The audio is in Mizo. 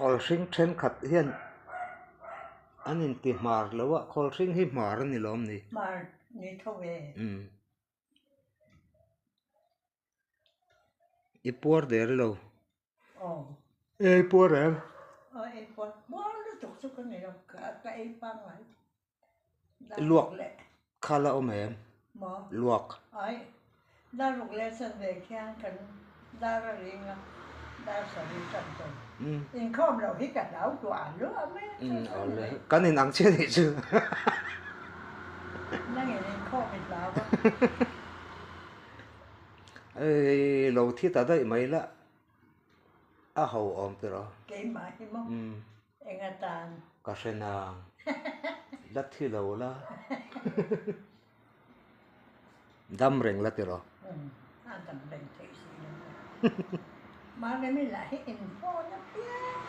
Khawlhring thenkhat hian an inti hmar lo a, khawlhring hi hmar a ni lawm ni? Hmar ni tho ve. Umm. I puar der ilo? Aw. Ei puar em? Aw ei puar. Puar lutuk chu ka ni lo, ka ei pangngai. Luak kha la awm em? Maw? Luak. Ai, dar ruk leh chan ve khian kan dar a ring a, dar sarih tan tawn. Inkhawm loh hi ka hlau tuah luah mai a chu chu ni mai. Kan in ang chiah nih chu. Nangin inkhawm i hlau a. Ei, lo thi ta daih mai la, a ho awm tiraw? Keimah hi maw? Enga tan? Ka hre nang. La thi lo la. Dam reng la tiraw? Umm, a dam reng theih si lo e. Mahni mi lah hi in phone a piang.